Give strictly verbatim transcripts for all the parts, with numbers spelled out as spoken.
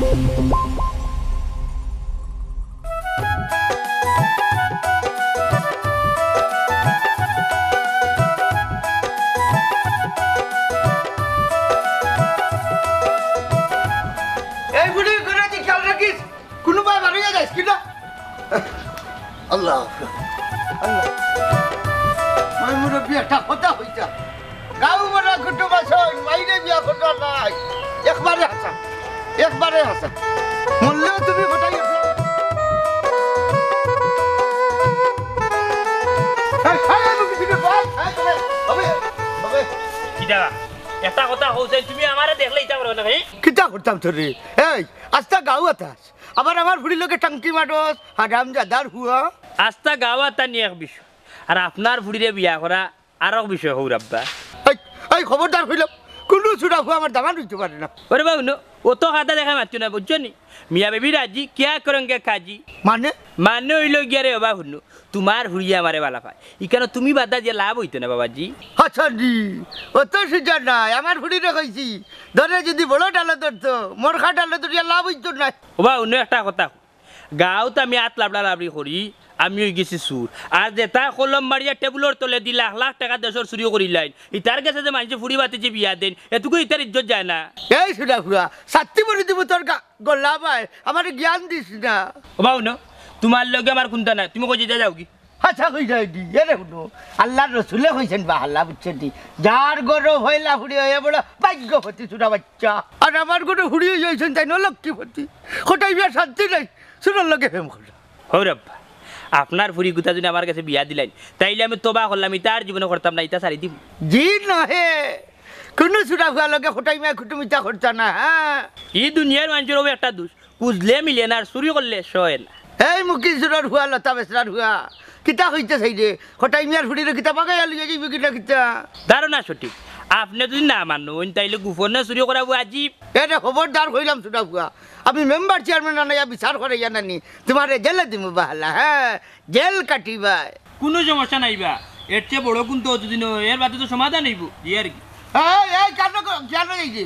এই বুড়ি, ঘরে কি খেয়াল রাখিস? কুনুবায় বারইয়া যাইস কিতা? আল্লাহ, আল্লাহ। ময় মুরব্বি একটা কথা কইতা। গাঁও মরা কুটুম আছইন, মাইরে বিয়া কররা নায়। একবারে হাছা, একবারে হাছা। মরলেও তুমি কটাই আছো। এই, এই, এই, মুখে দিকে বল, এই, এই, হবে, হবে। কিতা? একটা কথা কইছাইন, তুমি আমারে দেখলে ইতা করো না, ভাই? কিতা করতাম তোরে? এই, আস্তা গাঁও আতাস। আবার আমার ফুড়ির লগে টাংকি মারস, হারামজাদার ফুয়া। আস্তা গাঁও আতানি এক বিষয়, আর আপনার ফুড়িরে বিয়া করা আরক বিষয়, হউর আব্বা। এই, এই খবরদার কইলাম, কুনু ছুরা ফুয়া আমার দামান অইতো পারে না। ওরে বাবু, নো, অত কথা দেখাই মাতিও না, বুঝছো নি? মিয়া বিবি রাজি, কিয়া করেঙ্গে কাজি। মানে? মানে অইলো গিয়া রে বাবা, হুনো, তুমার ফুড়িয়ে আমারে বালা পায়। ইখানো তুমি বাধা দিয়া লাভ অইতো না, বাবাজি। হাছা নি, অত সুজা নায়। আমার ফুড়িরে কইছি, ধরে যদি বড় ডালো ধরতো, মরখা ডালো ধরিয়া লাভ অইতো না। ওবা, অন্য একটা কথা। গাঁওত আমি আত লাবড়া লাবড়ি করি, আমি অইগেছি চুর। আর যেতা কলম মারিয়া টেবুলর তলেদি লাখ লাখ টেকা দেশর চুরি করিলাইন, ইতার গেছে যে মানষে ফুড়ি বাতিজি বিয়া দেইন, এটুকু ইতার ইজ্জত যায় না। এই সুজা ফুয়া, ছাত্তি মারি দিমু তোর গা-, গলা বায়, আমারে জ্ঞান দিস না। ওবা, হুনো, তুমার লগে আমার কুন্তা নাই, তুমি কই যাইতায় যাওগি। হাছা কইরায়নি, এরে হুনো, আল্লার রসুলে কইছইন বা হালা, বুঝছো নি? যার ঘরো পয়লা ফুড়ি অয় বড় ভাগ্যবতী ছুরা বাইচ্চা। আর আমার ঘরো ফুড়ি অইছইন তাইন লক্ষ্মীবতী। কটাই বিয়া শান্তি নাই, চুরর লগে প্রেম কররা। হউর আব্বা, আপনার ফুড়ি গুতা যদি আমার গেছে বিয়া দিলাইন, তাইলে আমি তবা করলাম, ইতা আর জীবনে করতাম না, ইতা ছাড়ি দিমু। জি নহে, কুনু ছুরা ফুয়ার লগে কটাই মিয়া কুটুমিতা করতা না, হ্যাঁ? ই দুনিয়ার মানষর অউ একটা দুষ, খুজলে মিলে না, আর চুরি করলে সয় না। এই মুখি চুরর ফুয়া, লতা বেচরার ফুয়া, কিতা কইতে চাইরে? কটাই মিয়ার ফুড়িরে কিতা বাগাইয়া লইয়া যাইবো কিতা কিতা? ধারণা সঠিক। আপনে যদি না মানইন, তাইলে গোপনে চুরি করা ওয়াজিব। এরে খবরদার কইলাম ছুরা ফুয়া, আমি মেম্বার চেয়ারম্যান আনাইয়া বিচার করাইয়া নানি, তুমারে জেলে দিমু বাহালা, হ্যাঁ, জেল কাটিবায়। কুনু সমস্যা নাই বা, এর চেয়ে বড় কুন্তা অতদিন, এর বাদে তো সমাধান অইবো, ই আর কি। এই, এই, কেনে ক-, কেনে যাইরে?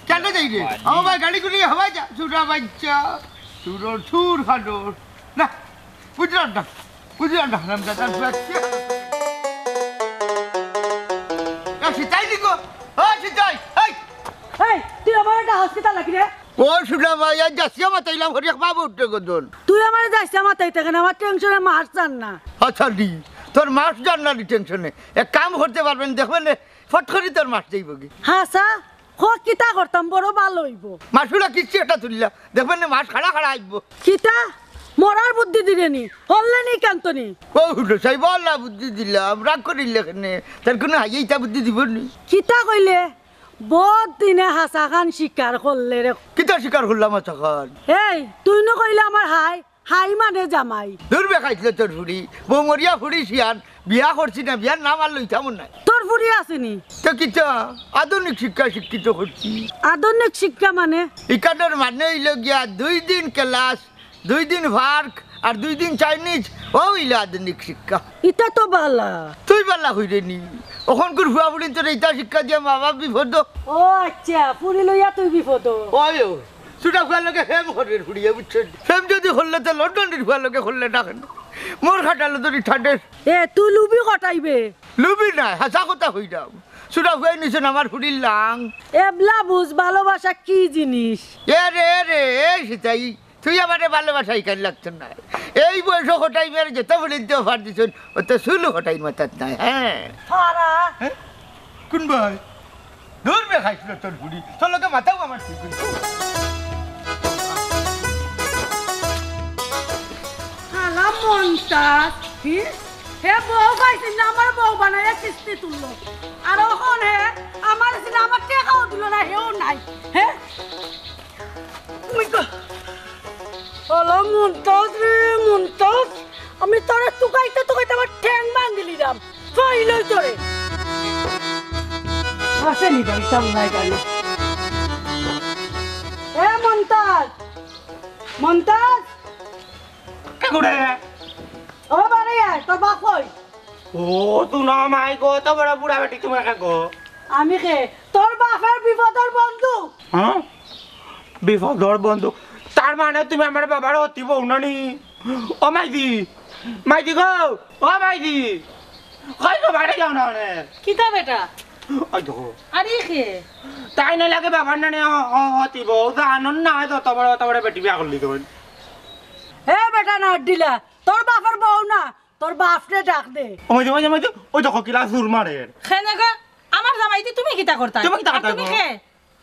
কেনে যাইরে? বাড়ি। আমার ভাই গাড়ি গুলি হবাই যা, ছুরা বাইচ্চা, চুরর চুর খানোর। না, বুঝলাম না, বুঝলাম না, হারামজাদার বাচ্চা। এ, সিতাই নিকো, ও সিতাই, এই। এই, তুই আমার একটা হসপিটাল রাখি রে। ও সুজা ভাই, আইজ যাচিয়া মাতাইলাম, হরিয়াক বাবু উঠতে গদন। তুই আমারে যাচিয়া মাতাইতে কেনে? আমার টেনশনে মাস যার না। হাছা নি, তোর মাস যার না নি টেনশনে। এক কাম করতে পারবেন, দেখবেন নে, ফট করি তোর মাস যাইবোগি। হাছা, ক কিতা করতাম, বড় ভালা অইবো। মাসুরা কিস্তি একটা তুললা, দেখবেন নে, মাস খাড়া খাড়া আইবো। কিতা? মরার বুদ্ধি দিরে নি, হরলে নি কান্তনি। ও হুলো সাহেব, আল্লায় বুদ্ধি দিলাম, রাগ করিলে কেনে? তার কুনু হাইয়ে ইতা বুদ্ধি দিবো নি। কিতা কইলে? বউত দিনে হাছাখান স্বীকার করলে রে। কিতা স্বীকার করলাম হাছাখান? এই, তুই নু কইলে আমার হাই, হাই মানে জামাই। দুর বে খাইছলো তোর ফুড়ি, বউ মরিয়া ফুড়ি শিয়ান, বিয়া করছি না, বিয়ার নাম আর লইতাম নায়। তোর ফুড়ি আছে নি? তো কিতা, আধুনিক শিক্ষা শিক্ষিত করছি। আধুনিক শিক্ষা মানে? ইখানর মানে অইলো গিয়া দুই দিন ক্লাস, দুই দিন পার্ক আর দুই দিন চাইনিজ, অউ অইলো আধুনিক শিক্ষা। ইতা তো বালা। তুই বালা কইরে নি? অখনকুর ফুয়া ফুড়িন্তরে ইতা শিক্ষা দিয়া মা বাপ বিপদো। ও আইচ্ছা, ফুড়ি লইয়া তুই বিপদো। ওই ও, ছুরা ফুয়ার লগে প্রেম করের ফুড়িয়ে, বুঝছো নি? প্রেম যদি করলে তো লন্ডনির ফুয়ার লগে করলে না কেনে? মরখা ডালো ধরি ঠান্ডের। এ, তুই লুবি কটাইবে? লুবি নায়, হাছা কথা কইরাম। ছুরা ফুয়ায় নিছইন আমার ফুড়ির লাং। এবলা বুঝ ভালোবাসা কি জিনিস। এ রে, এ রে, এই সিতাই, তুই আমারে ভালোবাসা ইখান লাগতো নায়। এই বয়সো কটাই মিয়ার যেতা ফুড়িন্তে অফার দিছইন, অতা চুলও কটাইর মাথাত নাই, হ্যাঁ। ফারা। হ্যাঁ? কুন ভাই? দুর বে খাইছলো তোর ফুড়ি, তোর লগে মাতাও আমার ঠিক অইছে। হালা মন্তাজ, হি? হে বউ পাইছিল না, আমার বউ বানাইয়া কিস্তি তুললো। আর অখন হে আমার ছিল, আমার টেকাও দিল না, হেও নাই। হে? ওই গো। ওলা মন্তাজ রে, মন্তাজ। আমি তোরে তুকাইতে তুকাইতে আমার ঠ্যাং ভাঙ্গিলিরাম। কই লই তোরে? আসেনি ভাই, সামনে গাড়ি। এ মন্তাজ, মন্তাজ। কে করে? ও বারে আয়, তোর বাপ কই? ও, তো না মাই গো, তো বড় বুড়া বেটি তুমি কে গো? আমি কে? তোর বাপের বিপদর বন্ধু। হ্যাঁ? বিপদর বন্ধু। তার মানে তুমি আমার বাবার হতি বউ না নি? ও মাইজি, মাইজি গো, ও মাইজি, কই গো, বাড়ি যাও না অনে? কিতা বেটা? ওই দেখো। আরে খে? তাই না লাগে বাবার নানি হ-, হ-, হতি বউ, জানন না, যত বড়, অত বড় বেটি বিয়া করলি তুই। এ বেটা না দিলা, তোর বাপর বউ না, তোর বাপরে ডাক দে। ওই যে, ওই যে, ওই যে, ওই দেখো কিলা জুর মারের। খে না গো, আমার জামাইতে তুমি কিতা করতায়? তুমি কিতা আর করতায় তুমি গো? খে?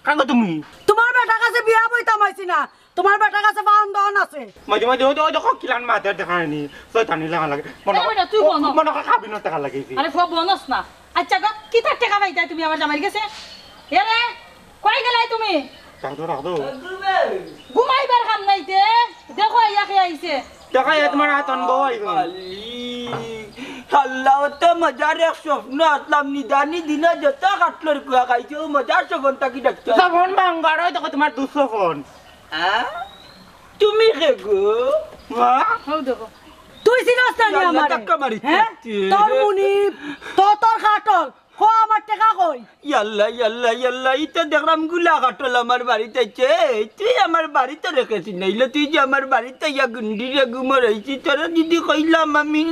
কাগো তুমি? তোমার বেটার কাছে বিয়া বইতাম আইছি না, তোমার বেটার কাছে বাহন দহন আছে। মাঝে মাঝে ওই যে, ওই দেখো কিলান মাতের দেখা হয়নি, শয়তানি লাগা লাগে। মনে এ বেটা, তুই বনো। মনে কর কাবিনর টাকা লাগাইছি। আরে ফো বনস না। আচ্ছা গো, কিতার টাকা পাইতায় তুমি আমার জামাইর কাছে? এ রে, কই গেলায় তুমি? রাখো, রাখো। ঘুমাইবার কাম নাই তে। দেখো, ইয়াকে আইছে। দেখা যায় তোমার হাতন বউ আইবো। আল্লাহ, অত মজার এক স্বপ্ন আছলাম, নিদানি দিনে যত কাটলর কুয়া খাইছে, ও মজার স্বপ্ন থাকি ডাকছে। স্বপ্ন ভাঙ্গার, ওই দেখো তোমার দুঃস্বপ্ন। হ্যাঁ? তুমি খে গো? মা? হউ দেখো। তুই চিনস না নি আমারে? ধাক্কা মারি হ্যাঁ? তোর মুনিব, তো তোর কাটল, কো আমার টেকা কই? ইয়াল্লা, ইয়াল্লা, ইয়াল্লা, ই তো দেখলাম গুলা কাটল আমার বাড়িত আইছে। এই তুই আমার বাড়িত রেখেছি নাইলে তুই যে আমার বাড়িত ইয়া গুন্ডি রে গুমর হইছি, তোরা যদি কইলাম আমি।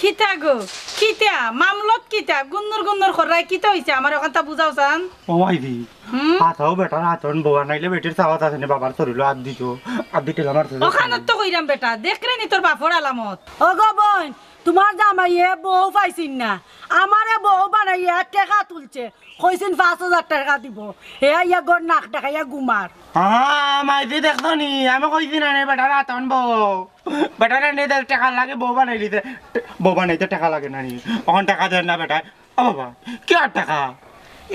কিতা গো? কিতা? মামলত কিতা? গুন্নর গুন্নর খররায় কিতা হইছে? আমার ওখানটা বুঝাও চান। ও মাইজি, হুম? হাতাও বেটার হাতন বউ নাইলে বেটির চাওয়াত আছে না, বাবার শরীরও আত দিত, আত দিতে আমার শরীরও ওখানে তো কইরাম বেটা, দেখরে নি তোর বাপর আলামত। ও গো বইন, তোমার জামাইয়ে বউ পাইছিন না, আমারে বউ বানাইয়া টেকা তুলছে, কইছিন পাঁচ হাজার টেকা দিব, হে আইয়া গর নাক দেখাইয়া গুমার। হ্যাঁ, মাইজি দেখছো নি, আমি কইছি না রে বেটার হাতন বউ, বেটারে নি দের টেকা লাগে বউ বানাই দিতে, বউ বানাইতে টেকা লাগে না নি, অখন টেকা দের না বেটায়। ও বাবা, কি আর টেকা?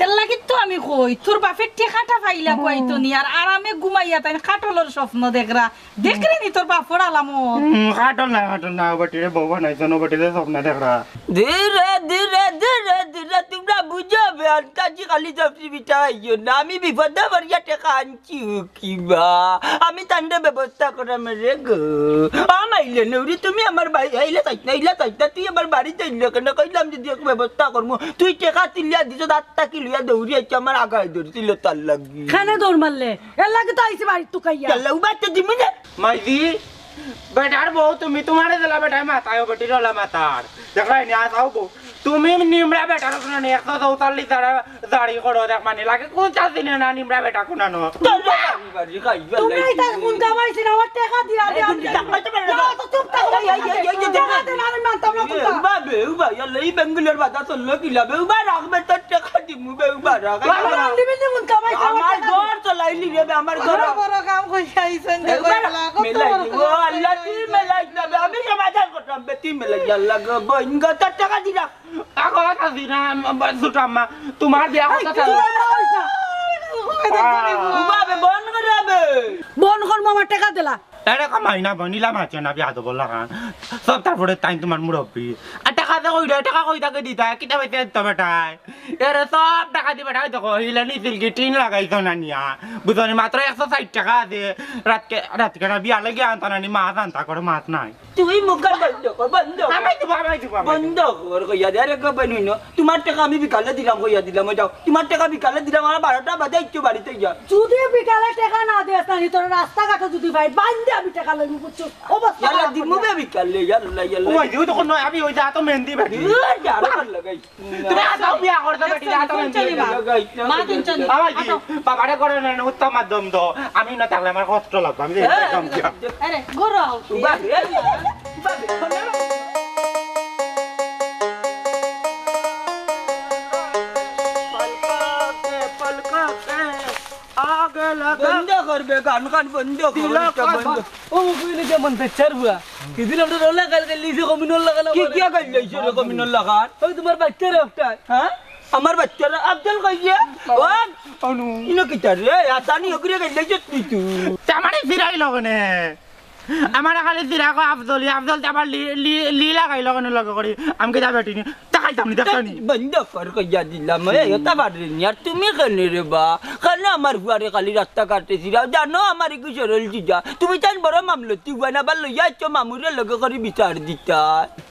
এর লাগি তো আমি কই, তোর বাপের টেকাটা পাইলা কই তো নি, আর আরামে ঘুমাইয়া তাই কাটলর স্বপ্ন দেখরা। দেখরে নি তোর বাপর আলামত। হুম, কাটল না, কাটল না, ও বেটিরে বউ বানাইছো, ও বেটিরে স্বপ্ন দেখরা। ধীরে ধীরে ধীরে ধীরে তোমরা বুঝবে, আন্তাজি খালি সবজি পিঠা আইও না, আমি বিপদে পড়িয়া টেকা আনছি কিবা, আমি তান্ডে ব্যবস্থা করাম রে গো। আমাইলে নৌরি তুমি আমার বাড়ি আইলে চাইত না, ইলা চাইত না, তুই আমার বাড়িত আইলে কেন? কইলাম যদি এক ব্যবস্থা করমু, তুই টেকা তিলিয়া দিছ, দাঁত তাকি লইয়া দৌড়ি আইছে আমার আগায় ধরছিল তার লাগি। খানে দৌড় মারলে, এর লাগি তো আইছি বাড়িত তুকাইয়া। ইয়াল্লা, উবাইতে দিমু নে। মাইজি, বেটার বউ তুমি, তোমারে দিলা বেটায় মাথায়, ও বেটির ওলা মাথার। দেখলাই নি, আসাও বউ। তুমি নিমরা বেটার কোনানি একশো চৌতাল্লিশ জারি করো, দেখ মানে লাগে কোন চাষ দিনে না নিমরা বেটা কোনানো। তোর বাড়ি বাড়ি খাইবা তুমি লাগি। এই তার কোন কামাইছি না, আমার টেকা দিয়া দিয়া। এই তুমি টাকা তো বেটা। না, তো চুপ থাকো। এই, এই, এই, এই, এই, টেকা দে না, আমি মানতাম না এ, তোমরা। উবা বে, উবা, ইয়াল্লা, এই বেঙ্গুলের বাজার চললো কি লাভে? উবা রাখবে তোর টেকা দিমু বে, উবা রাখ। বাবা, আমি নিবি নিবি কোন কামাইছি, আমার আমার টেকা দে। ঘর চলাইলি রে বে, আমার ঘর। বড় বড় কাম কইয়া আইছেন এ, দেখো, উবা এগুলা কত মেলাই বড় দিবো, কাম আল্লাহ, কইয়া তুই আইছেন। মেলাই যাবে, আমি সমাধান করতাম বে, তুই মেলাই, ইয়াল্লা গো, বইন গো, তোর টেকা দিলাম। আগো কাজিনা, আম-, আম-, ছোট আম্মা, তোমার বিয়া এই, কথা কি চালু। তোমার মা হইছে? উবা বে, বন্ধ করে হবে। বন্ধ কর, মামা টেকা দিলা। এরে কামাই না, বনিলা মাছে না, বিয়া তো বললা খান। সব তারপরে তাই তোমার মুরব্বি। আর টেকা তো কই রে, টেকা কই তাকে দিতা, কিতা পাইতে দিত বেটায়? এরে সব টেকা দি বেটায় দেখো, হিলানি সিলকি টিন লাগাইছো না নিয়া। বুঝছো নি, মাত্র একশো ষাট টেকা আছে। রাতকে, রাতকে না বিয়া লাগি আনতা না নি, মাছ আনতা করে, মাছ নাই। তুই মুখখান বন্ধ কর, বন্ধ কর। আমায় দিব, আমায় দিব, আমায় দিব। বন্ধ কর, কইয়া দে, আরে গো, বইন হইন। তোমার টেকা আমি বিকালে দিলাম, কইয়া দিলাম, ওই যাও। তোমার টেকা বিকালে দিলাম, আমার বারোটা বাজে, একটু বাড়িতে যা। যদি বিকালে টেকা না দেস না, তোর রাস্তাঘাটে যদি ভাই, বাইন্দে আমি টেকা লইব, বুঝছো? অবস্থা ইয়াল্লা, খারাপ দিমু করিয়া। বে বিকালে, ইয়াল্লা, ইয়াল্লা। ওই, ওই তখন নয়, আমি ওই যে এত মেহেন্দি বাকি। এই, আরো ভালো লাগাই। তুমি আসাও বিয়া করতে বেটি, আসাও মেহেন্দি। মা, তিন চলি। আমার কি? আটো। বাবারে করে না, উত্তম মাধ্যম তো। আমি না থাকলে আমার কষ্ট লাগবে, আমি যে হ্যাঁ। একদম বিয়া। আরে, ঘুরো। উবা, এই, উবা, পলকো কে, পলকো কে, আগে লাগা। বন্ধ করবে, গান গান বন্ধ কর, দিলা এটা বন্ধ। ও, বুঝলি যে মন বেচার বুয়া। কি দিলাম তো রোলা গাল গাল লিজে কমিনল লাগানো কি করে। কিয়া গাল লিজে রে কমিনল লাগান? ওই তোমার বাচ্চারা একটা। হ্যাঁ? আমার বাচ্চারা আফজল কইছে। বাবা। ও, অনু। ইনো কিতা রে? আতানি হকরে গাল লিজে তুই তুই। তামারে ফিরাই লগনে। আমার খালি ফিরা কো আফজলি, আফজল তে আবার লি, লি, লি লাগাই লগনে লগে করি। আমি কিতা বেটি নি? তা খাইতাম নি, দেখতাম নি। বন্ধ কর কইয়া দিলাম, এই, এটা পারে নি। আর তুমি কেন রে বা? কেন আমার ফুয়ারে খালি রাস্তা কাটে ছিড়াও? জানো আমার একটু সরল চিজা। তুমি তাই বড় মামলতি ফুয়া না, আবার লইয়া আইছো মামুরে লগে করি বিচার দিতা।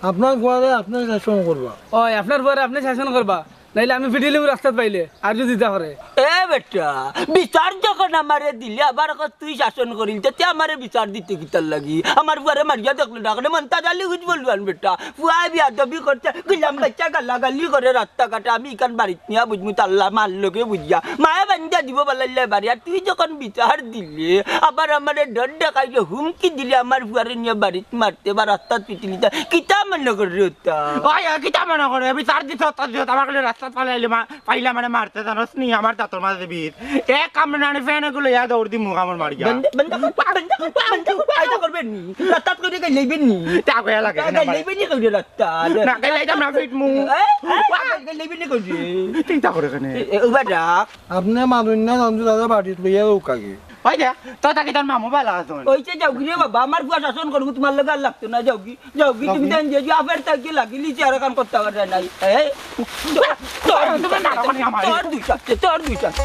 আপনার ফুয়ারে আপনি শাসন করবা। ওই, আপনার ফুয়ারে আপনি শাসন করবা। নাইলে আমি ফিটিলিম রাস্তাত পাইলে, আর যদি দিতা করে। এ, বেটা, বিচার যখন আমারে দিলে, আবার কস তুই শাসন করিল, তে আমারে বিচার দিতে কিতার লাগি? আমার ফুয়ারে মারিয়া দেখলে না, কেনে মন্তাজ আলী গুজ বলবান বেটা। ফুয়ায় বিয়াদবি করতে, গুলাম বাচ্চা গালাগালি করে রাস্তাঘাটে, আমি ইখান বাড়িত নিয়া বুঝমু, তাল্লা মার লগে বুঝিয়া। মায়ে বান্দিয়া দিব বালাইল্লায় বাড়ি, আর তুই যখন বিচার দিলে, আবার আমারে ডর দেখাইলে, হুমকি দিলে, আমার ফুয়ারে নিয়া বাড়িত মারতে বা রাস্তাত পিটিলিতে, কিতা মনে কররে ওটা? ওই, ওই, কিতা মনে করে? বিচার দিতে, তার দিতে, আমার কাছে রাস্তাত ফালাইলে মা-, পাইলা মানে মারতে জানোস নি, আমার দাঁতর মাঝে বিষ। এক কামড় নানি ফেনে গুলো ইয়া দৌড় দি মুখ আমার মারি যা। বন্ধ, বন্ধ কর, বন্ধ কর, বন্ধ কর, আইতা করবে নি? রাস্তাত করে গাইলাইবে নি? তা কইয়া লাগে না, গাইলাইবে নি কইরে রাস্তাত? না, গাইলাইতাম না, পিটমু। এ? এ? গাইলাইবে নি কইরে? চিন্তা করে কেনে? এ, এ, উবা ডাক। আপনে মানুষ না, জানতো দাদা বাড়িত লইয়া যাও কাকে। ওই দে, তো তাকে তোর মামু বালা আছে। ওই যে যাও গি রে বাবা, আমার ফুয়া শাসন করবো, তোমার লগে আর লাগতো না, যাও গি। যাও কি তুমি দেন যে, যে আফের তাকে লাগিলি, চেহারা কান করতে পারে নাই। এই, তোর, তোর, তোর দুইটা আছে, তোর দুইটা আছে।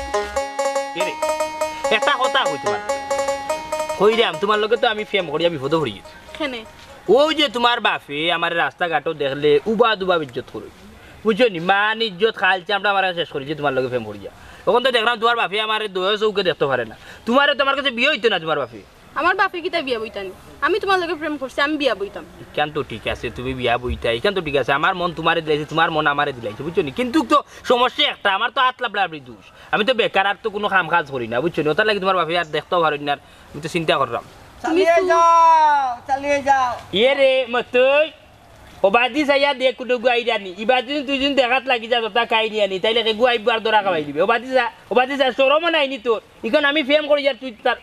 এ রে, একটা কথা কই তোমার। কইরাম, তোমার লগে তো আমি প্রেম করিয়া বিপদো পড়ি গেছি। কেনে? ওই যে তোমার বাপে আমার রাস্তাঘাটও দেখলে উবা দুবা ইজ্জত করে। বুঝছো নি? মান ইজ্জত খাল চামড়া আমার শেষ করেছি তোমার লগে প্রেম করিয়া। এখন তো দেখলাম তোমার বাপে আমার দয়া চউখে দেখতে পারে না। তোমারে তো আমার কাছে বিয়া অইতো না তোমার বাপে। আমার বাপে কিতা বিয়া বইতা নি? আমি তোমার লগে প্রেম করছি, আমি বিয়া বইতাম। ইখান তো ঠিক আছে, তুমি বিয়া বইতা, ইখান তো ঠিক আছে। আমার মন তোমারে দিলাইছে, তোমার মন আমারে দিলাইছে, বুঝছো নি? কিন্তু তো সমস্যা একটা, আমার তো আত লাবলাবলি দোষ। আমি তো বেকার, আর তো কোনো কাম কাজ করি না, বুঝছো নি? ওটার লাগি তোমার বাপে আর দেখতেও পারইন না, আমি তো চিন্তা করলাম। চালিয়ে যাও, চালিয়ে যাও। ইয়ে রে, মতই, ওবাদি চাইয়া দেখ কুনু গুয়াই জানি। ইবাদি তুই যদি দেখাত লাগি যা, তোতা কাই নিয়া নি, তাইলে কে গুয়াই বার দরা খাওয়াই দিবে। ওবাদি যা, ওবাদি যা, শরমও নাই নি তোর। ইখান আমি প্রেম করি আর তুই তার,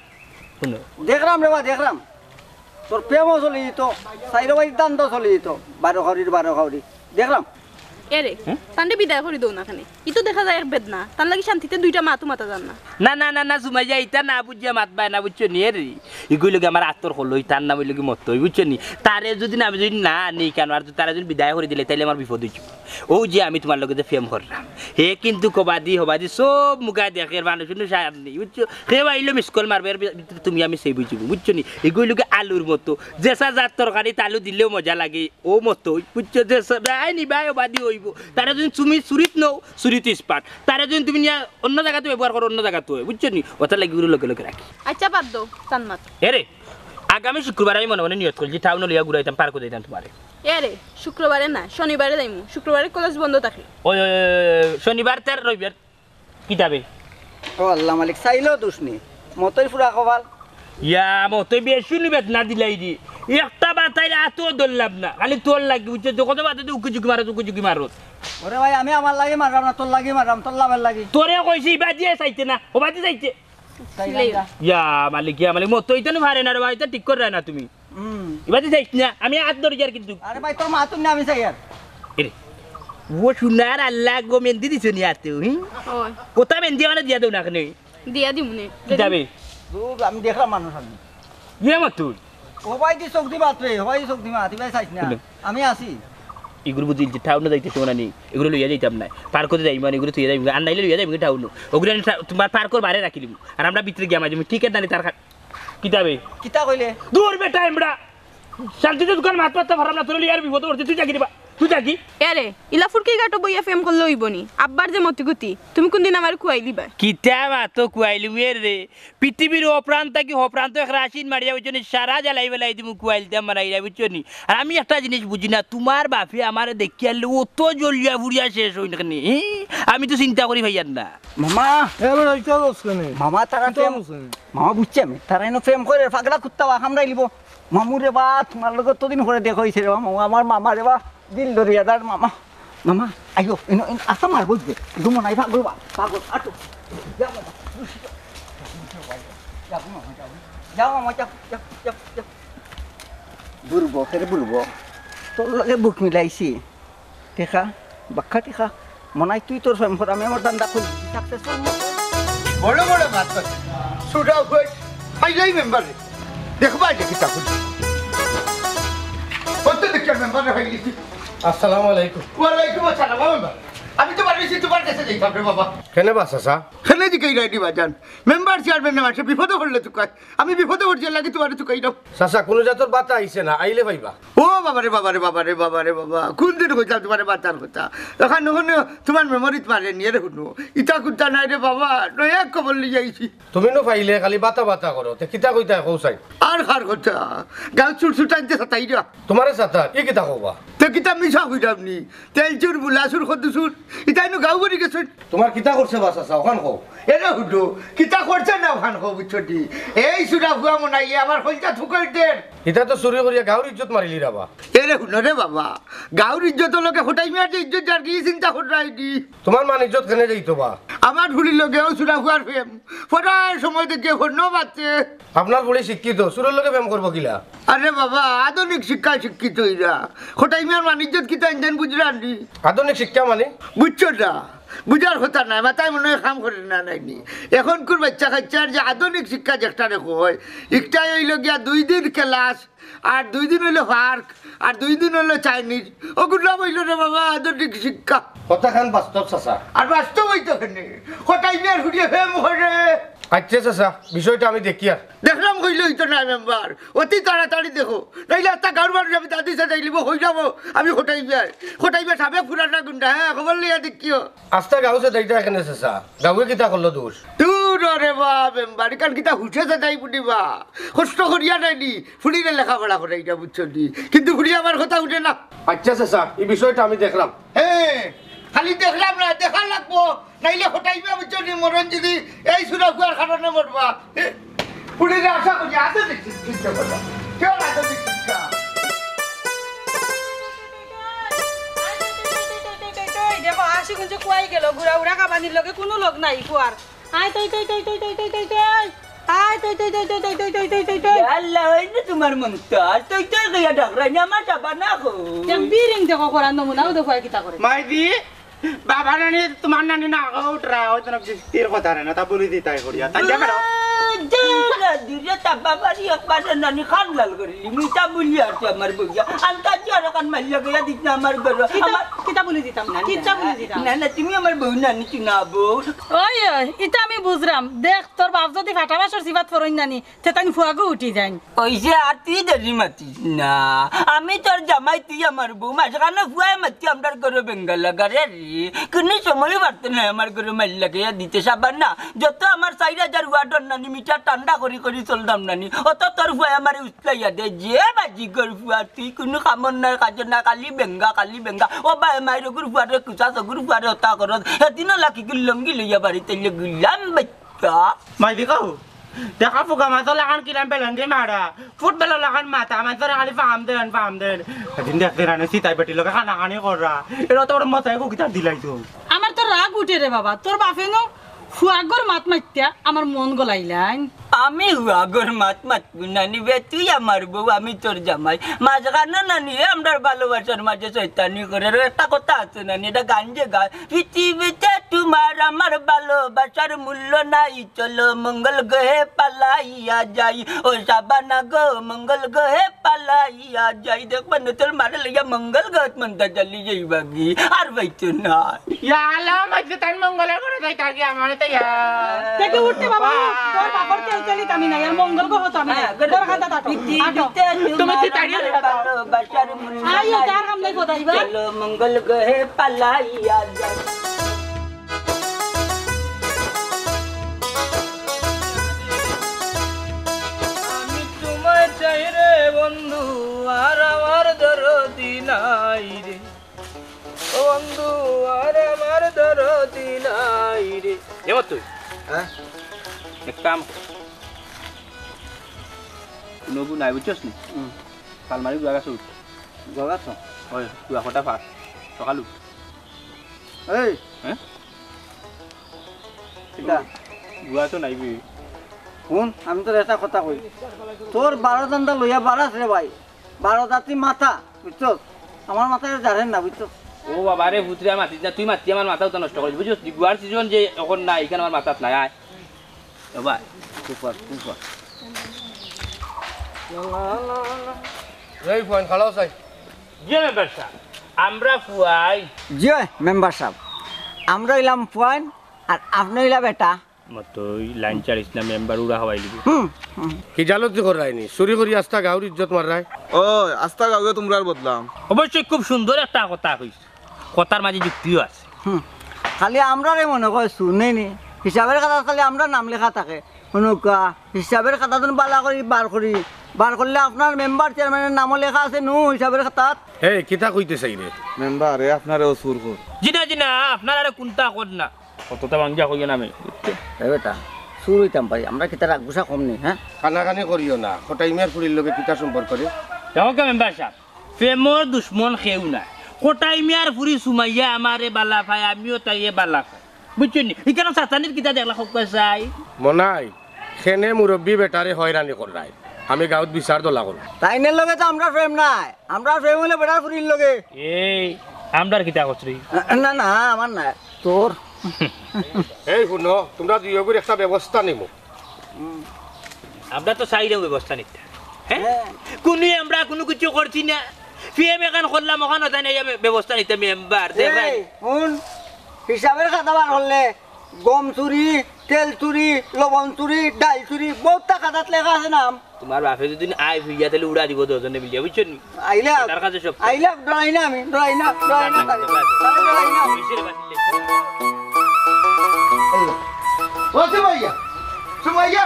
হুনো। দেখলাম রে বা, দেখলাম। তোর প্রেমও চলি তো, চাইরো ভাই দান তো চলি তো, বারো খাউরির বারো খাউরি। দেখলাম। এরে, হুম? তানরে বিদায় করি দেও না কেনে। ই তো দেখা যায় এক বেদনা। তার লাগি শান্তিতে দুইটা মাতও মাতা যার না। না, না, না, না, সুমাইয়া, ইতা না বুঝিয়া মাতবায় না, বুঝছো নি? এরে, ইগুই লগে আমার আতর খোলো, ইতার নাম অইলো কি মতই, বুঝছো নি? তারে যদি না, আমি যদি না নেই কেন, আর তারে যদি বিদায় করি দিলে, তাইলে আমার বিপদ অইছে। ও যে আমি তোমার লগে যে প্রেম করলাম, হে কিন্তু কবাদি হবাদি সব মুখায় দেখের, মানুষ উনুষ আর নেই, বুঝছো? হে আইলো miss call মারবে, এর ভিতরে তুমি আমি সেই বুঝিব, বুঝছো নি? এগুই লোকে আলুর মতো, যেসা যার তরকারি তালু দিলেও মজা লাগে, ও মতো, বুঝছো? যেসা, আই নি ভাই, হবাদি হইব। তারে যদি তুমি চুরিত নও, চুরিত expert। তারে যদি তুমি নিয়া অন্য জাগাত ব্যবহার করো, অন্য জাগাত হয়, বুঝছো নি? ওটার লাগি গুরু লগে লগে রাখি। আচ্ছা, বাদ দাও, তান মাত। এরে, আগামী শুক্রবার আমি মনে মনে নিয়ত করছি, টাউনে লইয়া ঘুরাইতাম, পার্কে যাইতাম তোমারে। এরে, শুক্রবারে না, শনিবারে যাইমু। শুক্রবারে কলেজ বন্ধ থাকে। ওই, ওই, ওই, ওই, শনিবার তার রবিবার কিতাবে? ও আল্লাহ মালিক, চাইলেও দোষ নেই। মতই ফুরা কপাল। ইয়া, মতই বেশুনি বেদনা দিলাই দি। একটা বাতাইলে আতও ধরলাম না। খালি তোর লাগি, বুঝছো? যখন বাতাই উকি ঝুঁকি মারো, উকি ঝুঁকি মারো। ওরে ভাই, আমি আমার লাগি মারলাম না, তোর লাগি মারলাম, তোর লাভের লাগি। তোরে কইছি, ইবাদিয়ে চাইতে না, ও বাদি চাইতে। চাইলাম না। ইয়া মালিক, ইয়া মালিক, মতই তো পারে না রে ভাই, এটা ঠিক করে না তুমি। হুম। ইবাদি চাইছ না, আমি হাত ধরি যার কিন্তু। আরে ভাই, তোর মা তুমি না, আমি চাই আর। এরে, ও সোনার আল্লাহ গো, মেহেন্দি দিছো নি হাতে, হুম? ওই। কোথা মেহেন্দি মানে দিয়া দেও না কেনে? দিয়া দিমু নে। কিতাবে? দূর, আমি দেখলাম মানুষ আমি। ইয়ে মা তুই। ও ভাই দি চোখ দি মাত রে, ও ভাই দি চোখ দি মাত, ভাই চাইছ না। হুম। আমি আছি। এগুলো বুঝিল যে টাউনে যাইতে সময় নেই, এগুলো লইয়া যাইতাম না। পার্কে যাই মানে এগুলো তুই যাই, আর নাইলে লইয়া যাই টাউনে। ওগুলো আমি টা-, তোমার পার্কের বাইরে রাখি দিব। আর আমরা ভিতরে গিয়া মাঝে টিকিট না নিলে তার খা-, কিতাবে? কিতা কইলে? দূর বেটা, আমরা শান্তিতে দোকান মাত মারতে পারলাম না, তোর লিয়ার বিপদ করছে, তুই যাগি রে বা, তুই যাগি। এরে, ইলা ফুরকি ঘাটো বইয়া প্রেম করলে অইব নি? আব্বার যে মতিগতি, তুমি কোনদিন আমারে কুয়াইলিবা? কিতা মাতো কুয়াইলিমু এরে? পৃথিবীর ও প্রান্ত থাকি হ প্রান্ত এক রাশিন মারিয়া অইছনি, সারা জ্বালাই বেলাই দিমু কুয়াইলতাম বানাইরা, বুঝছো নি? আর আমি একটা জিনিস বুঝি না, তোমার বাপে আমারে দেখিয়ালে অত জ্বলিয়া ফুরিয়া শেষ অইন কেনে, হি? আমি তো চিন্তা করি ভাইয়ার না। মামা। এ বেটা, ইটা দোষ কেনে? মামা, তারা ইটা প্রেম, দোষ কেনে? মামা, বুঝছি আমি, তারা এনে প্রেম করে, পাগলা কুত্তা বা কামড়াই লিব। মামু রে বা, তোমার লগে অতদিন পরে দেখা অইছে রে বা, মামু, আমার মামা রে বা, দিল দরিয়াদার মামা। মামা, আইও, এনো, এনো, আস্তা মার বুঝবে। ঘুমো নাই, পাগল বা, পাগল, আটো। যাও মামা, যাও মামা, যাও। যাও মামা, যাও, যাও, যাও, যাও। বুড়বো, ফের বুড়বো। তোর লগে বুক মিলাইছি। টেকা, বাক্কা টেকা। মনাই তুই তোর প্রেম কর, আমি আমার ধান্দা খুলি। Successful মতো। বড় বড় মাত কর। সুরা হই, ফাইলাই মেম্বার রে। দেখবা যে কিতা খুলি। কত দেখে মেম্বার রে ফাইলি। আসসালামু আলাইকুম। ওয়ালাইকুম আসসালাম, মেম্বার। আমি তো বাড়ি তোমার কাছে যাইতাম রে বাবা। কেনে বা চাচা? কেনে দিকে ইরাইডি বাজান? মেম্বার চেয়ারম্যান না মাসে বিপদে পড়লে তুকায়। আমি বিপদে পড়ছি, এর লাগি তোমারে তুকাইলাম। চাচা, কুনু জাতর বাতা আইছে না, আইলে পাইবা। ও বাবা রে, বাবা রে, বাবা রে, বাবা রে, বাবা। কুন দিন কইতাম তোমারে বাতার কথা? অখন, অখন তোমার মেমোরিত মারে নিয়ে রে হুনো। ইতা কুন্তা নাই রে বাবা, নয়া খবর লইয়া আইছি। তুমি নু পাইলে খালি বাতা বাতা করো, তে কিতা কইতায় কও চাই? আর কার কথা? গাঁও চুর চুটাইতে সাতাইরা। তোমারে সাতার, ই কিতা কও বা? তে কিতা মিছা কইরাম নি? তেল চুর, বুলা চুর, কদু চুর। ইতাইনু গাঁও ভরি গেছইন। তোমার কিতা করছে বা চাচা, অখান কও। এরে হুনো, কিতা করছে না অখান কও, বুঝছো নি? এই চুরা ফুয়া মনাইয়ে আমার কইলজা থুকাই দের। ইতা তো চুরি করিয়া গাঁওর ইজ্জত মারিলিরা বা। এরে হুনো রে বাবা, গাঁওর ইজ্জতর লগে কটাই মিয়ার যে ইজ্জত যার কি চিন্তা কররায় নি? তোমার মান ইজ্জত কেনে যাইতো বা? আমার ফুড়ির লগে অউ চুরা ফুয়ার প্রেম। পড়ার সময় দেখিয়া ফোনো বাজছে। আপনার ফুড়ি শিক্ষিত, চুরর লগে প্রেম করবো কিলা? আরে বাবা, আধুনিক শিক্ষায় শিক্ষিত ইরা। কটাই মিয়ার মান ইজ্জত কিতা ইঞ্জিন বুঝরায় নি? আধুনিক শিক্ষা মানে? বুঝছো না? বুঝার কথা নায়, মাথায় মনে অয় কাম করে না নাইনি। অখনকুর বাইচ্চা কাইচ্চার যে আধুনিক শিক্ষা যেটারে কয়, ইকটায় অইলো গিয়া দুই দিন class, আর দুই দিন অইলো park, আর দুই দিন অইলো Chinese। অগুর নাম অইলো রে বাবা আধুনিক শিক্ষা। কথাখান বাস্তব চাচা। আর বাস্তব অইতো কেনে? কটাই মিয়ার ফুড়িয়ে প্রেম করে। আচ্ছা চাচা, বিষয়টা আমি দেখিয়ার। দেখরাম কইলে অইতো না মেম্বার, অতি তাড়াতাড়ি দেখো, নাইলে আস্তা গাঁওর মানুষ আমি দাদি সাজাইলিবো, কইলাম আমি কটাই মিয়ায়। কটাই মিয়া সাবেক পুরানা গুন্ডা, হ্যাঁ, খবর লইয়া দেখিও। আস্তা গাঁও সাজাইতা কেনে চাচা? গাঁওয়ে কিতা করলো দোষ? দূর রে বা মেম্বার, ইখান কিতা হুশে সাজাইবো নি বা? কষ্ট করিয়া নাইনি, ফুড়িরে লেখাপড়া করাইরা, বুঝছো নি? কিন্তু ফুড়ি আমার কথা হুনে না। আচ্ছা চাচা, ই বিষয়টা আমি দেখরাম। হ্যাঁ, খালি দেখরাম না, দেখা লাগবো। নাইলে কটাই মিয়া বুঝছো নি, মরণ যদি এই চুরা ফুয়ার কারণে মরবা। এ, ফুড়িরে আশা করি আধুনিক শিক্ষা কথা। কেউ আধুনিক শিক্ষা। দেখো, আশি গুঞ্জে কুয়াই গেল, ঘুরা উড়া কাবানির লগে কুনু লগ নাই কুয়ার। আয় তৈ তৈ তৈ তৈ তৈ তৈ তৈ তৈ। আয় তৈ তৈ তৈ তৈ তৈ তৈ তৈ তৈ তৈ। ইয়া আল্লাহ, অই না তোমার মন্তাজ, তৈ তৈ কইয়া ডাকরায় নি, আমার যাবা না গো। এক বিরিং দেখো করার নমুনা, ও দেখো কিতা করে। মাইদি, বাবা নানি, তোমার নানি না গো, উঠরা, ওই তো না বৃষ্টির কথা রে না, তা বলি দিতাই করিয়া, তাই যাবে না। আহ, যা না দিলে তা বাবারই একবার নানি খান লাল করিলি, মিঠা বলি আর তুই আমার বইয়া, আন্তা কি আর কান মারিয়া গেয়া দিত না আমার ঘর, কিতা, আমার কিতা বলি দিতাম, না, কিতা না, বলি দিতাম? না, না, তুমি আমার বউ নানি, তুই না বউ। ওই, ওই, ইতা আমি বুঝরাম। দেখ, তোর বাপ যদি ফাটা বাসর সিফাত ফরইন নানি, তে তাইন ফুয়াগু উঠি যাইন। ওই যে আর তুই দেরি মাতিস না। আমি তোর জামাই, তুই আমার বউ। মাঝখানো ফুয়ায় মাতি আমরার ঘরো বেঙ্গা লাগারে রে। কুনু সময় পারতো না আমার ঘরো মাইর লাগাইয়া দিতে সাবানা। যত আমার চাইর হাজার ওয়াটর নানি মিটার ঠান্ডা করি করি চলতাম নানি। অত তোর ফুয়ায় আমারে উস্তাইয়া দে। যে বাজিগর ফুয়া তুই, কুনু কামর নাই, কাজর নাই, খালি বেঙ্গা, খালি বেঙ্গা। ও বায় মাইর অগুর ফুয়ারে কুচা, অগুর ফুয়ারে অতা করস। এদিনও লাকি গুল্লঙ্গি লইয়া বাড়িত আইলে গুল্লাম বাই। তা? মাইদি কও, দেখা ফুকা মাছর লাখান কিলান বেলঙ্গি মারা, ফুটবলর লাখান মাথা, মাছর খালি ফাম দেন, ফাম দেন। এদিন দেখতে রানে সিতাই বেটির লগে কানাকানি কররা, এরা তো ওর মাথায় কো কিতার দিলাইতো। আমার তো রাগ উঠে রে বাবা, তোর বাপে নু ফুয়াগর মাত মাতিয়া আমার মন গলাইলাইন। আমি ফুয়াগর মাত মাতবো নানি বে, তুই আমার বউ, আমি তোর জামাই। মাঝখানো নানি রে, আমরার ভালোবাসার মাঝে শয়তানি করে। আর একটা কথা আছে নানি, এটা গান যে গায়, পৃথিবীতে তোমার আমার ভালোবাসার মূল্য নাই, চলো মঙ্গল গ্রহে পালাইয়া যাই, ও সাবানা গো মঙ্গল গ্রহে পালাইয়া যাই। দেখবা না তোর মারে লইয়া মঙ্গল গ্রহত মন্তা চালি যাইবাগি, আর পাইতো না। ইয়া আল্লাহ, মাঝে তার মঙ্গল গ্রহে যাইতাগি, আমারে তো ইয়া। দেখে উঠতে বাবা, তোর বাপর তেল তেলি আমি নাই, আর মঙ্গল গ্রহত আমি নাই। হ্যাঁ, তোর হাতে আটো, আটো। তুমি কি তাড়িয়ে দেবে? ভালোবাসার মূল্য আইও, নাই। তার হামলাই কোথায় বা? চলো মঙ্গল গ্রহে পালাইয়া যাই। আমি তোমায় চাই রে বন্ধু, আর আমার দরদি নাই রে। ও বন্ধু, আর আমার দরদি নাই রে। এবার তুই? হ্যাঁ? এক কাম কর। নবু নাই, বুঝছস নি? হুম। কাল মারি গুয়া গাছ উঠ। গুয়া গাছ? ওই, গুয়া কটা ফাঁস। সকাল উঠ। এই। হ্যাঁ? কিতা? গুয়া তো নাই বে। হুন, আমি তোর একটা কথা কই। তোর বারো ধান্দা লইয়া বাড়াস রে ভাই। বারো জাতি মাথা, বুঝছস? আমার মাথায় জারেন না, বুঝছস? ও বাবা রে, পুতরে আর মাতিস না, তুই মাতি আমার মাথা উতা নষ্ট করিস, বুঝছস? গুয়ার সিজন যে এখন নাই, ইখান আমার মাথাত নাই, আয়। ও ভাই। Super, super. এই ফোন খালাও চাই। জি মেম্বার সাব, আমরা ফুয়াই। জি মেম্বার সাব, আমরা অইলাম পুয়াইন, আর আপনে অইলা বেটা। মতো ওই লাইন চালিস না, মেম্বার উড়া হওয়াই দিবি। হুম, হুম। কি জালতি কররায়নি? চুরি করি আস্তা গাঁওর ইজ্জত মাররায়। ও, আস্তা গাঁওয়ে তুমরার বদনাম। অবশ্যই খুব সুন্দর একটা কথা কইছ, কথার মাঝে যুক্তিও আছে। হুম। খালি আমরারে মনে কয় চুর, নেই নি? হিসাবের খাতাত খালি আমরার নাম লেখা থাকে। হুনুক্কা, হিসাবের খাতাত বালা করি বার করি, বার করলে আপনার মেম্বার চেয়ারম্যানের নামও লেখা আছে নু হিসাবের খাতাত। এই, কিতা কইতে চাইরে? মেম্বার, এ আপনারেও চুর কর। জি না, জি না, আপনারারে কুন্তা কর না। কততা ভাঙ্গিয়া কইও না আমি। এ বেটা, চুর অইতাম পারি, আমরা কিতা রাগ গুছা কম নি, হ্যাঁ? কানাকানি করিও না, কটাই মিয়ার ফুড়ির লগে কিতা সম্পর্ক রে? দেখো কে মেম্বার সাব, প্রেমর দুশমন কেউ নাই। কটাই মিয়ার ফুড়ি সুমাইয়া আমারে বালা পায়, আমিও তাইরে বালা পাই। বুঝছো নি? ইখানো চাচানির কিতা দেখলা কউক্কা চাই? মনাই, কেনে মুরব্বি বেটারে হয়রানি কররায়? আমি গাঁওত বিচার দলা করমু। তাইনের লগে তো আমরার প্রেম নাই, আমরার প্রেম অইলো বেটার ফুড়ির লগে। এই, আমরার কিতা করছরি? না, না, আমার না, তোর। এই হুনো, তুমরা দুইওগুর একটা ব্যবস্থা নিমু। আমরা তো চাইরাম ব্যবস্থা নিতা। হ্যাঁ? হ্যাঁ। কুনু আমরা কুনু কিছু করছি না। পিএম এখান করলাম, ওখানো তাইন এই ব্যবস্থা নিতা মেম্বার। এই, হুন, হিসাবের খাতা বার করলে গম চুরি, তেল চুরি, লবণ চুরি, ডাইল চুরি, বউততা খাতাত লেখা আছে নাম। তুমার বাপে যদি আয় ফিরিয়া, তাইলে উড়া দিব দশজনে মিলিয়া, বুঝছো নি? আইলা, তার কাছে সব। আইলা, ডরাই না আমি, ডরাই না, ডরাই না, তারে। তারে ডরাই না। ও সুমাইয়া, সুমাইয়া,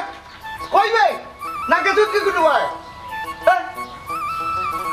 কই বে? নাকে দুধ কি কুনু ভাই? হ্যাঁ?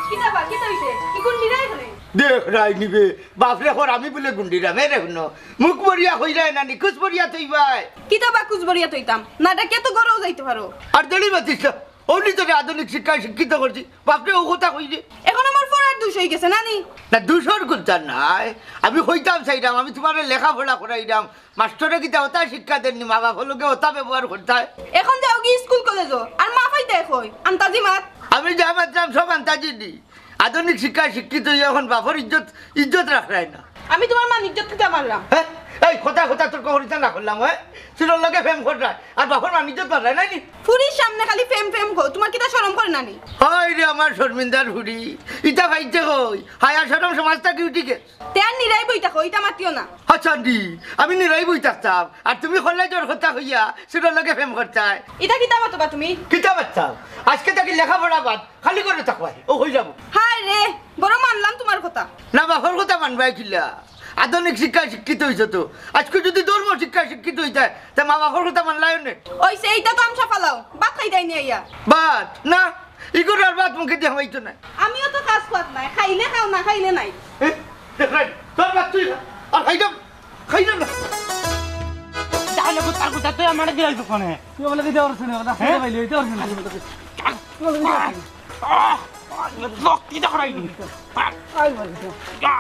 কিতা বা, কিতা অইছে? কি গুন্ডিরায় এখানে? দেখরায়নি বে, বাপরে কর আমি বুলে গুন্ডিরাম, এরে হুনো। মুখ বরিয়া কইরায় না, নিকুচ বরিয়া থইবায়। কিতা বা কুচ বরিয়া থইতাম? না ডাকিয়া তো ঘরও যাইতে পারো। আর দেরি মাতিস না। অউনি তোরে আধুনিক শিক্ষায় শিক্ষিত করছি। বাপরে ও কথা কইরে। এখন আমার পড়ার দুষ অইগেছে, না নি? না, দুষর কুন্তা নাই। আমি কইতাম চাইরাম, আমি তুমারে লেখাপড়া করাইরাম। মাস্টরে কিতা অতা শিক্ষা দেননি, মা বাপর লগে অতা ব্যবহার করতায়। এখন যাওগি স্কুল কলেজো, আর মা পাইতায় কই? আন্তাজি মাত। আমি যা মাতরাম সব আন্তাজি নি। আধুনিক শিক্ষায় শিক্ষিত অইয়া এখন বাপর ইজ্জত, ইজ্জত রাখরায় না। আমি তুমার মান ইজ্জত কিতা মারলাম? হ্যাঁ? এই কথা কথা তোর কখনো না করলাম, হ্যাঁ? চুরর লগে প্রেম কররায়, আর বাপর মান ইজ্জত মাররায় নানি? ফুড়ির সামনে খালি প্রেম প্রেম কও, তুমার কিতা শরম করে না নি? হায় রে আমার শর্মিন্দার ফুড়ি, ইতা পাইছে কই? হায়া শরম সমাজ থাকি উঠি গেছে। তে আর নিরাই বই থাকো, ইতা মাতিও না। আচ্ছা নি, আমি নিরাই বই থাকতাম, আর তুমি কলেজর কথা কইয়া চুরর লগে প্রেম করতায়। ইতা কিতা মাতবা তুমি? কিতা মাততাম? আজকে থাকি লেখাপড়া বাদ, খালি ঘরো থাকবায়, ও অই যাবো। হায় রে, বড় মানলাম তুমার কথা। না, বাপর কথা মানবায় কিলা? আধুনিক শিক্ষায় শিক্ষিত অইছো তো। আজকে যদি ধর্ম শিক্ষায় শিক্ষিত অইতায়, তে মা বাপর কথা মানলায় অনে। অইছে, ইতা তামশা ফালাও, ভাত খাইতায় নি আইয়া? ভাত? না, ইগুর আর ভাত মুখে দিয়া হামাইতো না। আমিও তো কাজ পাত নাই, খাইলে খাও, না খাইলে নাই। এ, দেখ নাই, তোর ভাত তুই খা, আর খাইতাম, খাইতাম না। তাহলে কুত্তার কুত্তা তুই আমারে দিলাই দোকানে। তুই বলে দিতে পারছিস না, রাস্তায় হ্যাঁ? পাইলি, দিতে পারছিস না। তুই বলে দিতে পারছিস না। আহ! রক্তি তো করাই নি। আই বল। ইয়া।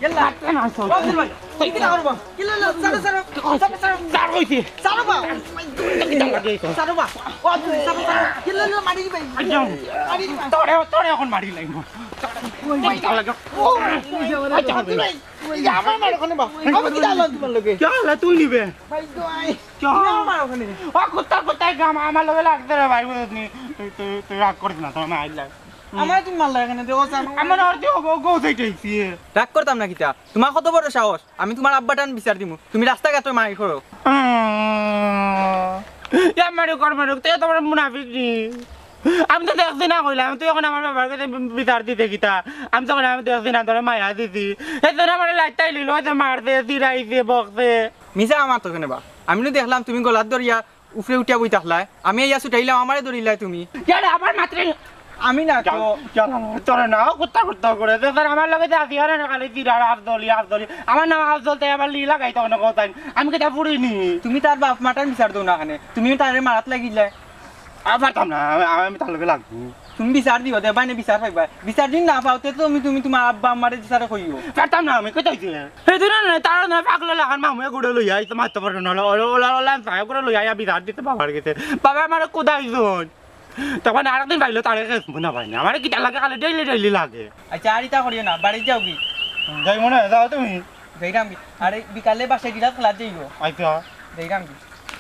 ইয়াল্লা। ও, দিল ভাই। কিলা করবা? কিলা, লা, সারো, সারো। সারো, সারো। সারো কইছি। সারো বা। কিলা লাগে? সারো বা। ও, সারো, সারো। কিলা, লা, মারি ভাই। আইয়া। মারি ভাই। তোরে, তোরে এখন মারি লাইমু। কিলা লাগে? ও, আচ্ছা, ভাই। ইয়া, আমার মার ওখানে বা। আমি কিলা আনলাম তুমার লগে? কিলা তুই নিবে? ভাই, তো আই। চল। আমার ওখানে। ও, কুত্তা, কুত্তায় কাম, আমার লগে লাগতে রে ভাই, বুঝছনি? তুই, তুই, তুই রাগ করিস না, তোর মা আইলা। আমার তুমি মারলা এখানে, দেখো, জানো। আমার আর যে ও, ও, গো, সেইটাই দিয়ে। রাগ করতাম না কিতা? তুমার কত বড় সাহস? আমি তুমার আব্বাটান বিচার দিমু। তুমি রাস্তাঘাটো মারি করো। উম, ইয়া মারুক, আর মারুক, তুই তো বড় মুনাফিক নি। আমি তো দেখছি না কইলাম, তুই এখন আমার বাবার কাছে বিচার দিতে কিতা? আমি তো, আমি দেখছি না, তোরে মায়া দিছি। এই তোরা আমারে লাইটাই লিলো, এই যে মারছে, জিরাইছে, বকছে। মিছা আমার তো কেনে বা? আমি নু দেখলাম তুমি গলাত ধরিয়া উপরে উঠিয়া বই থাকলায়। আমি আইয়া ছুটাইলাম, আমারে ধরিলায় তুমি। ইয়ারে, আমার মাত্রে আমি না তো। ইয়ারে, তোরে না, কুত্তা কুত্তা করে। দেখেন, আমার লগে যে আছি, আরে না, খালি জিরার আফজলি, আফজলি। আমার নাম আফজল, তাই আবার লি লাগাই তো অনেক কথা। আমি কিতা ফুড়িনি। তুমি তার বাপ মাটার বিচার দেও না কেনে? তুমি তারে মারাত লাগিলায়। আর পারতাম না, আমি, আমি তার লগে লাগবো। তুমি বিচার দিও, দেখবায় নে বিচার পাইবায়। বিচার যদি না পাও, তে তুমি, তুমি তুমার আব্বা আম্মারে বিচারে কইও। পারতাম না আমি, কইতে অইছে। এই দিন না, তারা না, পাগলা লাখান মামুয়ে গুড়ে লইয়া আইছে, মারতে পারে না, ওলা, ওলা, ওলা, আমি পায়ে গুড়ে লইয়া আইয়া বিচার দিতে বাবার গেছে। বাবা আমারে কুদাইছইন। তখন আরেকদিন পাইলো, তারে কেস মনে হয় না। আমারে কিতা লাগে, খালি ডেইলি, ডেইলি লাগে। আচ্ছা, আর ইতা করিও না, বাড়ি যাওগি? যাই মনে হয়, যাও তুমি। যাইরাম কি? আরে, বিকালে বাসায় গিলা খেলা যাইও। আচ্ছা। যাইরাম কি?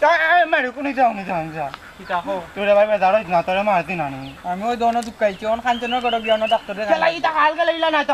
এ, এ, মারো, কোনে যাও, নি যাও, নি যাও। কিতা কও? তোরে ভাই বেজার হইস না, তোরে মারছি না নি। আমি ওই দোনো দুঃখ আইছি, অন কাঞ্চনর ঘরো গিয়া অন ডাক্তারে খেলা দেখাই। ইতা কাল গেলে ইলা না তো।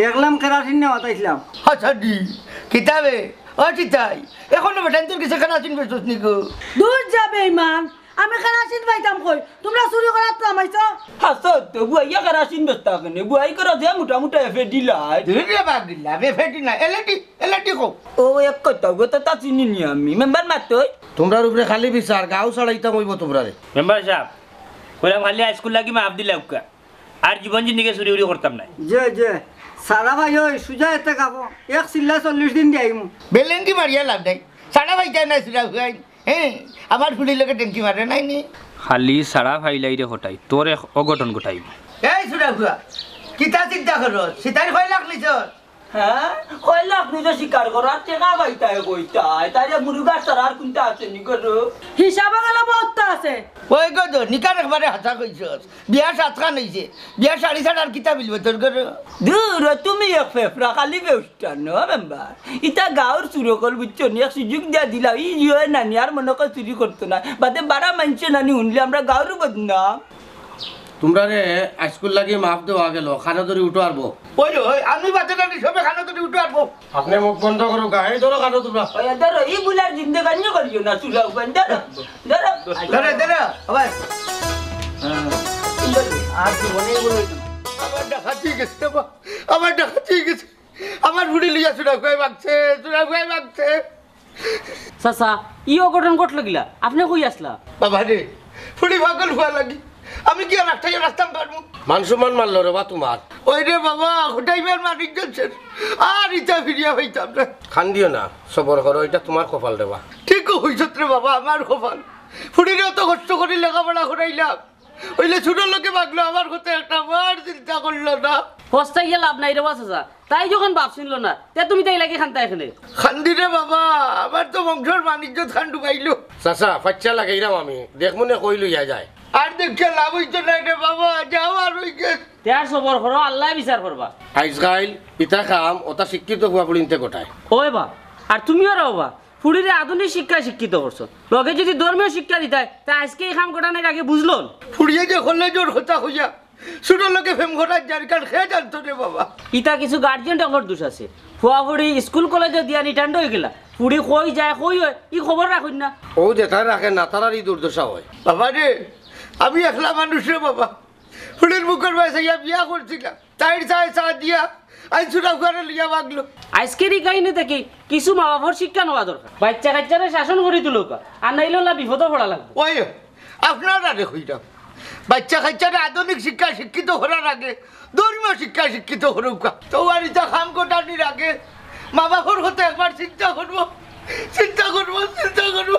একলাম কেরাসিন নেওয়াত আইছলাম। হাসাদি, কিতাবে, ও চিতাই, এখনো বেটাইন্তর গেছে কেরাসিন বেচছস নি গো? দূর যা বেইমান, আমি কেরাসিন পাইতাম কই? তুমরা চুরি করাত তো আমাইছো। হাসো তো, বুয়াইয়া কেরাসিন বেচতা কেনে? বুয়াই করা যে মোটা মোটা এফেডি লাইট। দূর রে বাগিলা, এফেডি না, এলইডি, এলইডি কো। ও এক কথা, ও তো তা চিনি নি আমি। মেম্বার মাতই। তুমরার উপরে খালি বিচার, গাঁও ছাড়াইতাম অইবো তুমরারে। মেম্বার সাব, কইলাম খালি আইজকুর লাগি মাফ দিলাউক্কা। আর জীবন জিন্দিগি চুরি উরি করতাম নায়। জি, জি। সারা ভাই ওই সুজা এতে খাবো। এক চিল্লা চল্লিশ দিন দিয়াইমু। বেলেঙ্গি মারিয়া লাভ নাই। সারা ভাই যায় না সুজা ভাই। হ্যাঁ, আমার ফুড়ির লগে ডেঙ্কি মারে নাই নি। খালি সারা ফাইলাইরে হটাই, তোর এক অঘটন ঘটাইব। এই সুজা ফুয়া, কিতা চিন্তা করো? সিতাইর কয় লাখ নিছস? হ্যাঁ? কয় লাখ নিজে স্বীকার করো, আর টেকা পাইতায় কইতায়, তাইলে মুরুগার ছাড়া আর কুনটা আছে নি করো? হিসাবে গেলে বহুত আছে। ওই গো দো, নিকার একবারে হাছা কইছস। বিয়া সাতখান অইছে, বিয়া শাড়ি ছাড়া আর কিতা মিলবো তোর ঘরে? দূর, তুমি এক ফেফড়া, খালি বেউস্টান, মেম্বার। ইতা গাঁওর চুর অকল বুঝছো নি, এক সুযোগ দিয়া দিলাও, ই জিও নানি আর মনে কয় চুরি করতো না। বাদে বারা মানষে নানি হুনলে আমরা গাঁওর বদনাম। তুমরারে আইজকুর লাগি মাফ দেওয়া গেল, খানো ধরি উঠো আরবো। ওই রে, ওই, আমি বাদে নানি সবে খানো ধরি উঠো আরবো। আপনে মুখ বন্ধ করো, গায়ে ধরো খানো তুমরা। ওই ধরো, ই বুলার জিন্দেগানি করিও না, চুলা উবান, ধরো, ধরো। ধরে, ধরে, আবার। আর জীবনে এগুলো হইতো না। আমার ডাকাতি গেছে রে বা, আমার ডাকাতি গেছে। আমার ফুড়ি লইয়া চুরা খুয়াই মাগছে, চুরা খুয়াই মাগছে। চাচা, ই অঘটন ঘটলো কিলা? আপনে কই আছলা? বাবা রে, ফুড়ি পাগল হওয়া লাগি। আমি কি আর রাস্তায় রাস্তাম পারমু? মান সম্মান মারলো রে বা তুমার। ওই রে বাবা, হুটাইবার মানিক গেছে। আর ইতা ফিরিয়া পাইতাম না। কান্দিও না, সবর করো, ইটা তুমার কপাল রে বা। ঠিক কইছত রে বাবা, আমার কপাল। ফুড়িরে অত কষ্ট করি লেখাপড়া করাইলাম। অইলে ছোট লোকে মাগলো আমার কথা একটা বার চিন্তা করলো না। পস্তাইয়া লাভ নাই রে বা চাচা, তাই যখন বাপ চিনলো না, তে তুমি তাই লাগি কান্দায় কেনে? কান্দি রে বাবা, আমার তো বংশর মান ইজ্জত খান ডুবাইলো। চাচা, ফাচ্চা লাগাইরাম আমি, দেখমুনে কই লইয়া যায়। আর দেখিয়া লাভ অইতো নায় রে বাবা, যাও আর অই গেছে। তে আর সবর করো, আল্লায় বিচার করবা। আইজকাইল ইতা কাম অতা শিক্ষিত ফুয়া ফুড়িন্তে ঘটায়। ওই বা, আর তুমিও রে বাবা, ফুড়িরে আধুনিক শিক্ষায় শিক্ষিত করছো, লগে যদি ধর্মীয় শিক্ষা দিতায়, তে আইজকে ই কাম ঘটানির আগে বুঝলো না। ফুড়িয়ে যে কলেজর কথা কইয়া ছোট লোকে প্রেম করার যার কার খে জানতো রে বাবা। ইতা কিছু গার্জিয়ান অকলর দোষ আছে। ফুয়া ফুড়ি স্কুল কলেজো দিয়া নিটান্ড অই গেলা। ফুড়ি কই যায়, কই অয়, ই খবর রাখইন না। ও যেতা রাখে না, তারার ই দুর্দশা অয়। বাবা রে, আমি একলা মানুষ রে বাবা। ফুড়ির মুখর বায় চাইয়া বিয়া করছিলাম। তাইর চায় চা দিয়া, আইজ চুরা ফুয়ারে লইয়া মাগলো। আইজকের ই কাহিনী থাকি কিছু মা বাপর শিক্ষা নেওয়া দরকার। বাইচ্চা কাইচ্চারে শাসন করি তুলউক্কা, আর নাইলে অলা বিপদো পড়া লাগবো। ওই, আপনারারে কইরাম, বাইচ্চা কাইচ্চারে আধুনিক শিক্ষায় শিক্ষিত করার আগে ধর্মীয় শিক্ষায় শিক্ষিত করউক্কা। তো আর ইতা কাম ঘটানির আগে মা বাপর কথা একবার চিন্তা করবো, চিন্তা করবো, চিন্তা করবো।